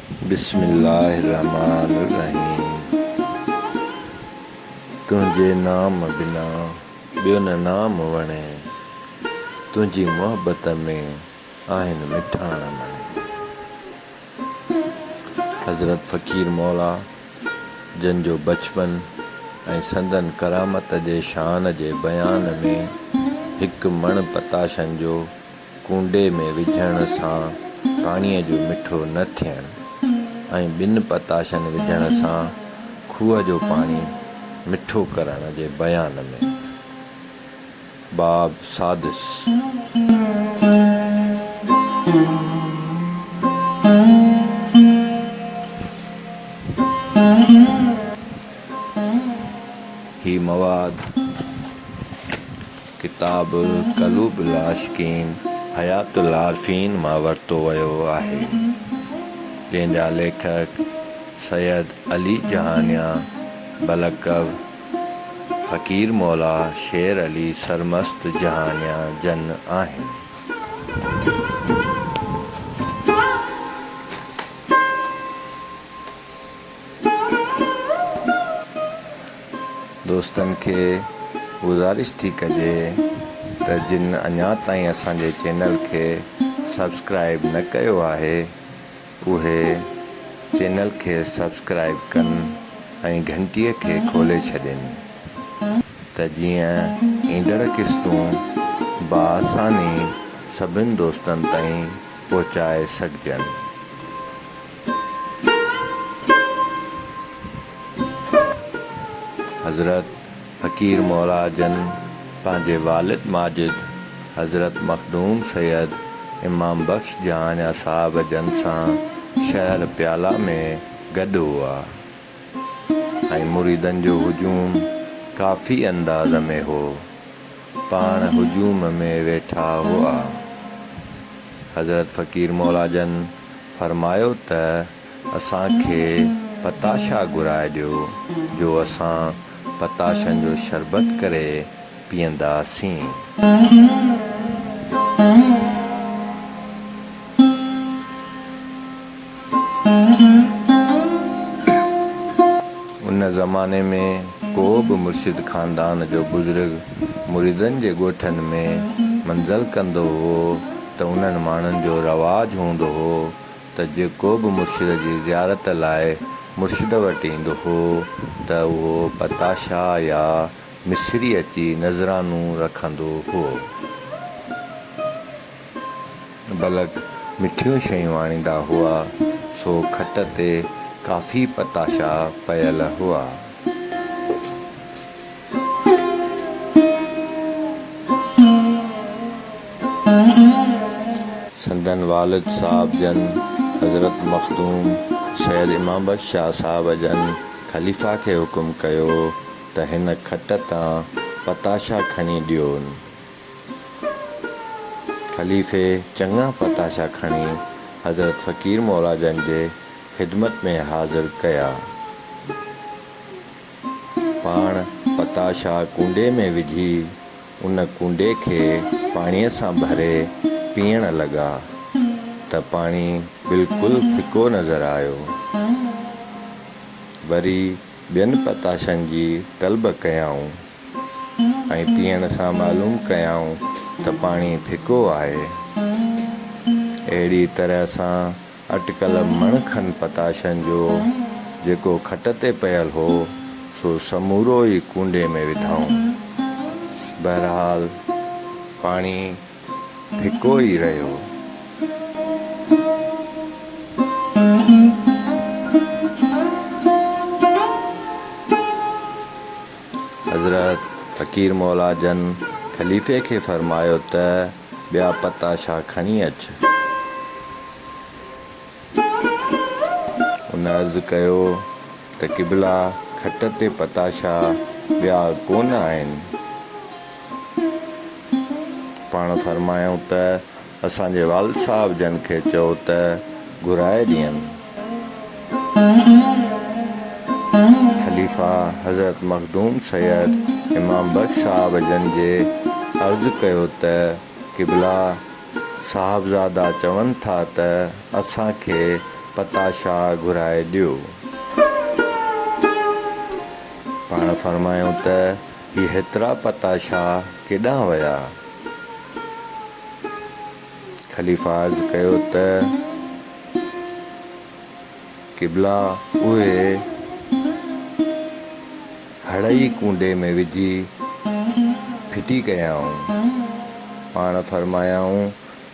بسم الله الرحمٰن الرحيم تنهنجي نام بنا ٻيو نه نام وڻي، تنهنجي محبت ۾ آهن مٺاڻ مڻي. حضرت فقير مولا جن جو بچپن ۽ سندن ڪرامت جي شان جي بيان ۾ هڪ مڻ پتاشن جو ڪونڊي ۾ وجهڻ سان پاڻيء جو مٺو نه ٿيڻ ۽ ٻن پتاشن وجهڻ سان کوهه جو پاڻي مٺو ڪرڻ جي بيان ۾. باب سادس. هي مواد ڪتاب قلوب العاشقين حيات العارفين مان ورتو ويو آهي، جنهن جا ليکڪ سيد علي جهانيان بلقب فقير مولا شير علي سرمست جهانيان جن آهن. دوستن کي گذارش ٿي ڪجي ته جن اڃا تائين اسان جي چينل کي سبسڪرائيب نه ڪيو آهي اهي چينل کي سبسڪرائيب ڪن ۽ گهنٽي کي کولي ڇڏين ته جيئن ايندڙ قسطون باآساني سڀن دوستن تائين پهچائي سگهجن. حضرت فقير مولا جن پنهنجي والد ماجد حضرت مخدوم سيد امام بخش جهانيان صاحب جن سان شهر پيالا ۾ گڏ هئا ۽ مريدن جو هجوم ڪافي انداز ۾ هو. پاڻ هجوم ۾ ويٺا هئا. حضرت فقير مولا جن فرمايو ته اسان کي پتاشا گهرائي ڏيو جو اسان پتاشن جو شربت ڪري پيئنداسين. ان زماني ۾ ڪو به مرشد خاندان جو بزرگ مريدن جي ڳوٺن ۾ منزل ڪندو هو ته انهن ماڻهن جو رواج هوندو هو ته جيڪو به مرشد جي زيارت لاء مرشد وٽ ايندو هو ته اهو پتاشا يا مصري اچي نذرانو رکندو هو. بلڪ مٺيون شيون آڻيندا هئا، سو کٽ تي ڪافي پتاشا پيل هئا. سندن والد صاحب جن حضرت مخدوم سيد امام بخش شاهه صاحب جن خليفه کي حڪم ڪيو ته هن کٽ تان پتاشا کڻي ڏيون. خليفي چڱا پتاشا کڻي حضرت فقير مولا جن جي خدمت ۾ حاضر ڪيا. پاڻ پتاشا ڪونڊي ۾ وجهي ان ڪونڊي کي پاڻيء سان ڀري پيئڻ لڳا ته پاڻي بلڪل ڦڪو نظر آيو. وري ٻين پتاشن جي طلب ڪيائون. ۽ پيئڻ سان معلوم ڪيائون ته پاڻي ڦڪو آهي. اهڙي طرح سان اٽڪل مڻ کن پتاشن جو جيڪو کٽ تي پيل هو، سو سمورو ئي ڪونڊي ۾ وڌائون. بهرحال پاڻي ڦڪو ئي رهيو. حضرت فقير مولا جن خليفي کي فرمايو ته ٻيا پتاشا کڻي اچ. ان عرض ڪيو ته قبلا کٽ تي پتاشا ٻيا ڪونه آهن. پاڻ فرمايائون ته اسان جي والد صاحب جن کي چئو ته گهرائي ڏين. خليفه حضرت مخدوم سيد امام بخش صاحب جن جي عرض ڪيو ته قبلا صاحبزادا چون ٿا ته اسان کي پتاشا گهرائي ڏيو. پاڻ فرمايائون ته هي هيترا پتاشا ڪيڏانهن ويا؟ خليفه عرض ڪيو ته قبلا اهي هڙئي ڪونڊي ۾ وجهي ڦٽي ڪيائون. پاڻ فرمايائون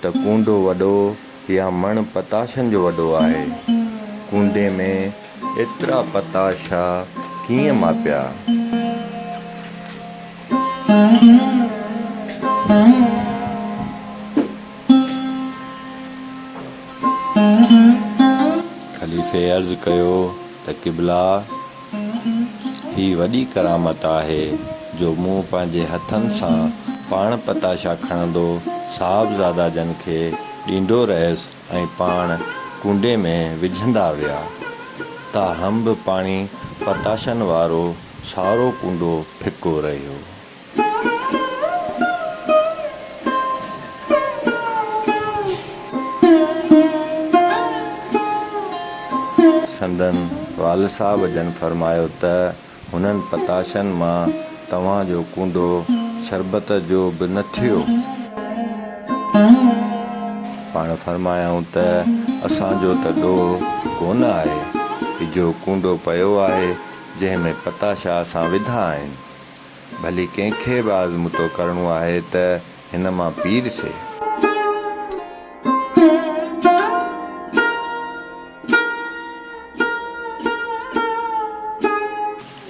ته ڪونڊو وڏو يا مڻ پتاشن جو وڏو آهي. ڪونڊي ۾ ايترا پتاشا ڪيئن ماپيا؟ خليفي عرض ڪيو ته قبلا! هي وڏي ڪرامت آهي جو مون پنهنجي هٿن سان پاڻ پتاشا کڻندو صاحبزاده جن کي ڏيندو رهيس ۽ پاڻ ڪونڊي ۾ وجهندا ويا. تاهم به پاڻي پتاشن وارو سارو ڪونڊو ڦڪو رهيو. سندن والد صاحب جن فرمايو ته هنن پتاشن مان توهان جو ڪونڊو شربت جو به نه ٿيو. پاڻ فرمايائون ته اسان جو ته ڏوهه ڪونه آهي، اجهو ڪونڊو پيو آهي، جنهن ۾ پتاشا اسان وڌا آهن. ڀلي ڪنهن کي به آزمودو ڪرڻو آهي ته هن مان پي ڏسي.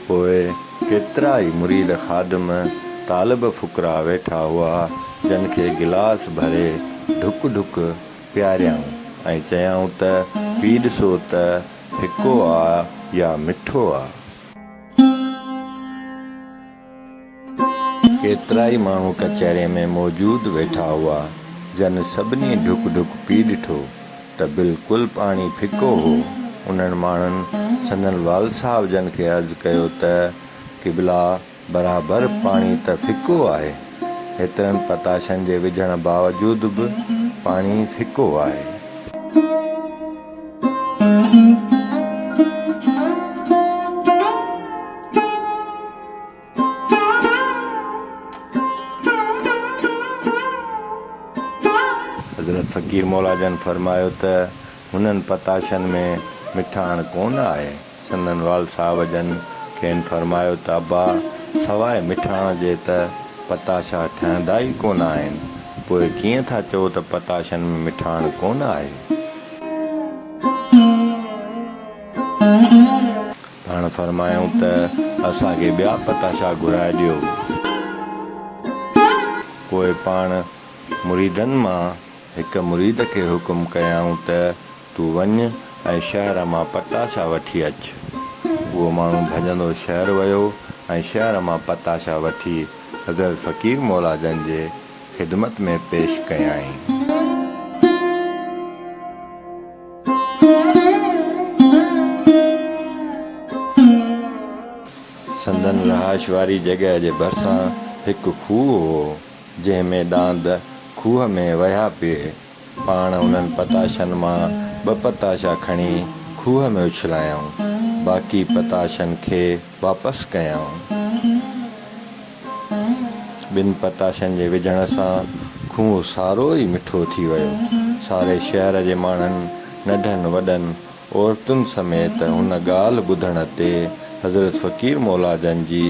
پوء ڪيترا ئي مريد خادم، طالب فقراء ويٺا هئا، جن کي گلاس ڀري ڍڪ ڍڪ پياريائون ۽ چيائون ته پي ڏسو ته ڦڪو آ يا مٺو آ. ڪيترائي ماڻهو ڪچهريء ۾ موجود ويٺا هئا، جن سڀني ڍڪ ڍڪ پي ڏٺو ته بلڪل پاڻي ڦڪو هو. انهن ماڻهن سندن والد صاحب جن کي عرض ڪيو ته قبلا برابر پاڻي ته ڦڪو آهي، هيترن پتاشن جي وجهڻ باوجود به پاڻي ڦڪو آهي. حضرت فقير مولا جن فرمايو ته هنن پتاشن ۾ مٺاڻ ڪونه آهي. سندن والد صاحب جن کين فرمايو ته ابا سواء مٺاڻ جي ته پتاشا ٺهندا ئي ڪونه آهن، پوء ڪيئن ٿا چئو ته پتاشن ۾ مٺاڻ ڪونه آهي؟ پاڻ فرمايائون ته اسان کي ٻيا پتاشا گهرائي ڏيو. پوء پاڻ مريدن مان هڪ مريد کي حڪم ڪيائون ته تون وڃ ۽ شهر مان پتاشا وٺي اچ. اهو ماڻهو ڀڄندو شهر ويو ۽ شهر مان پتاشا وٺي حضرت فقير مولا جن جي خدمت ۾ پيش ڪيائين. سندن رهائش واري جڳهه جي ڀرسان هڪ کوهه هو، جنهن ۾ ڏاند کوهه ۾ وهيا پئي. پاڻ انهن پتاشن مان ٻه پتاشا کڻي کوهه ۾ اڇلايائون، باقي پتاشن کي واپس ڪيائون. ٻن پتاشن جي وجهڻ سان کوهه سارو ئي مٺو ٿي ويو. ساري شهر جي ماڻهن، ننڍن وڏن، عورتن سميت هن ڳالهه ٻڌڻ تي حضرت فقير مولا جن جي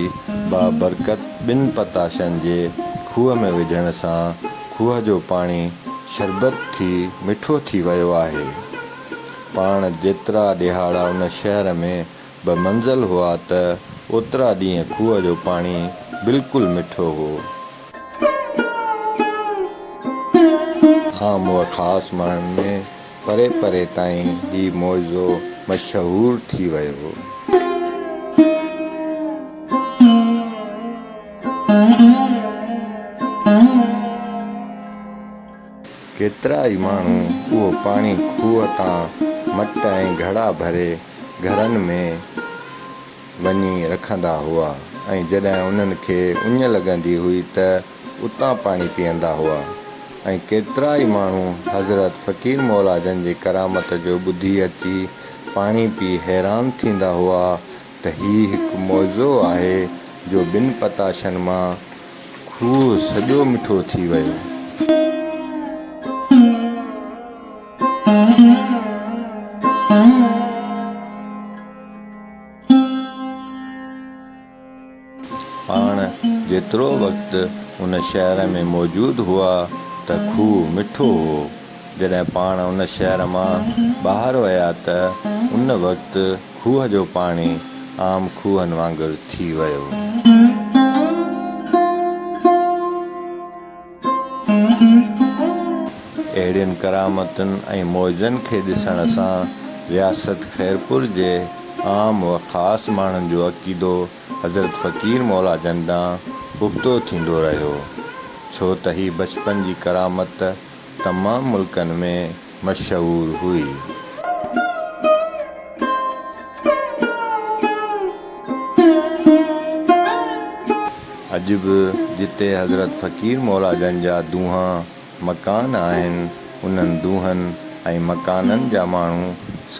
بابرڪت ٻن پتاشن جي کوهه ۾ وجهڻ سان کوهه جو پاڻي شربت ٿي مٺو ٿي ويو آهي. پاڻ جيترا ڏهاڙا ان شهر ۾ به منزل هئا ته اوترا ڏينهن کوهه جو پاڻي بلڪل مٺو هو. عام و خاص ماڻهن ۾ پري پري تائين هي معجزو مشهور ٿي ويو. ڪيترا ئي ماڻهو اهو پاڻي کوهه تان مٽ ۽ گهڙا ڀري گهرن ۾ وڃي رکندا هئا ۽ جڏهن انهن کي اڃ لڳندي هئي ته اتان پاڻي پيئندا هئا. ۽ ڪيترائي ماڻهو حضرت فقير مولا جن جي ڪرامت جو ٻڌي اچي پاڻي پي حيران ٿيندا هئا ته هي هڪ معجزو آهي جو ٻن پتاشن مان کوهه سڄو مٺو ٿي ويو. پاڻ جيترو وقت ان شهر ۾ موجود هئا ته کوهه مٺو هو. جڏهن پاڻ ان شهر مان ٻاهر ويا ته ان وقت کوهه جو پاڻي عام کوهن وانگر ٿي ويو. اهڙين ڪرامتن ۽ معجزن کي ڏسڻ سان رياست خيرپور جي عام و خاص ماڻهن جو عقيدو حضرت فقير مولا جن ڏانهن پختو ٿيندو رهيو، ڇو ته هي بچپن جي ڪرامت تمام ملڪن ۾ مشهور هئي. اڄ به جتي حضرت فقير مولا جن جا دونهان مڪان آهن، انهن دونهن ۽ مڪانن جا ماڻهو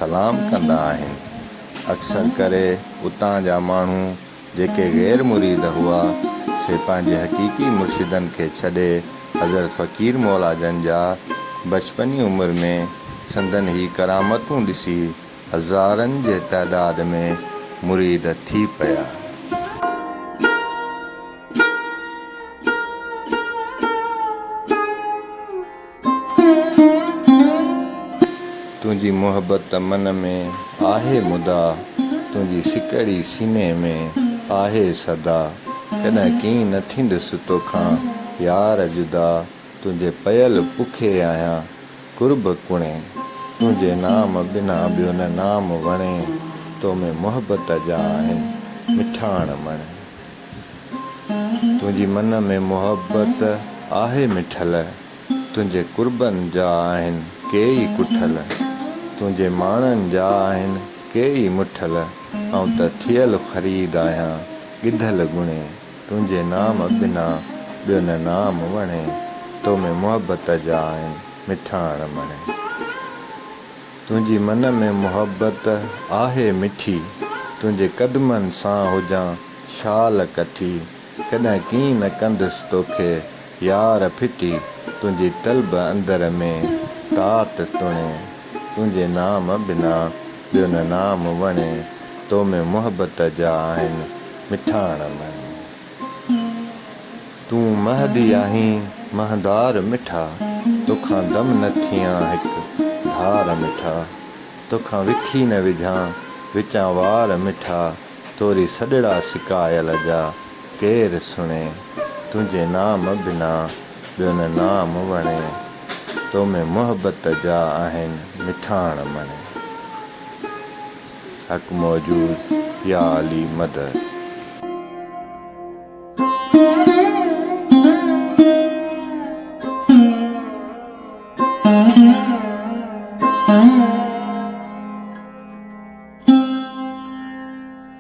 سلام ڪندا آهن. اڪثر ڪري اتان جا ماڻهو جيڪي غير مريد هئا، سي پنهنجي حقيقي مرشدن کي ڇڏي حضرت فقير مولا جن جا بچپني عمر ۾ سندن هي ڪرامتون ڏسي هزارن جي تعداد ۾ مريد ٿي پيا. تنهنجي محبت من ۾ آهي مدا، تنهنجي سڪڙي سيني ۾ آهي صدا، ڪڏهن ڪين نه ٿيندس توکان يار جدا، تنهنجي پيل پکي آهيان قرب ڪڻي، تنهنجي نام بنا ٻيو نه نام وڻي، تو ۾ محبت جا آهن مٺاڻ مڻ. تنهنجي من ۾ محبت آهي مٺل، تنهنجي قربن جا آهن ڪيئي ڪٺل، تنهنجي ماڻن جا آهن ڪيئي مٺل، آئون ته ٿيل خريد آهيان ڳڌل ڳڻي، تنهنجي نام بنا ٻيو نه نام وڻي، تو ۾ محبت جا آهن مٺاڻ مڻي. تنهنجي من ۾ محبت آهي مٺي، تنهنجي قدمن سان هجان شال ڪٺي، ڪڏهن ڪين نه ڪندس توکي يار ڦٽي، تنهنجي طلب اندر ۾ تات تڻي، تنهنجي نام بنا ٻيو نه نام وڻي، تو ۾ محبت جا آهن مٺاڻ مڻي. تون مهدي آهين مهندار مٺا، توکان دم نه ٿيان هڪ ڌار مٺا، توکان وٺي نه وجهان وچان وار مٺا، توري سڏڙا سڪايل جا ڪير سڻي، تنهنجي نام بنا ٻيو نه نام وڻي، تو ۾ محبت جا آهن مٺاڻ مڻي. حق موجود يا علي مدد.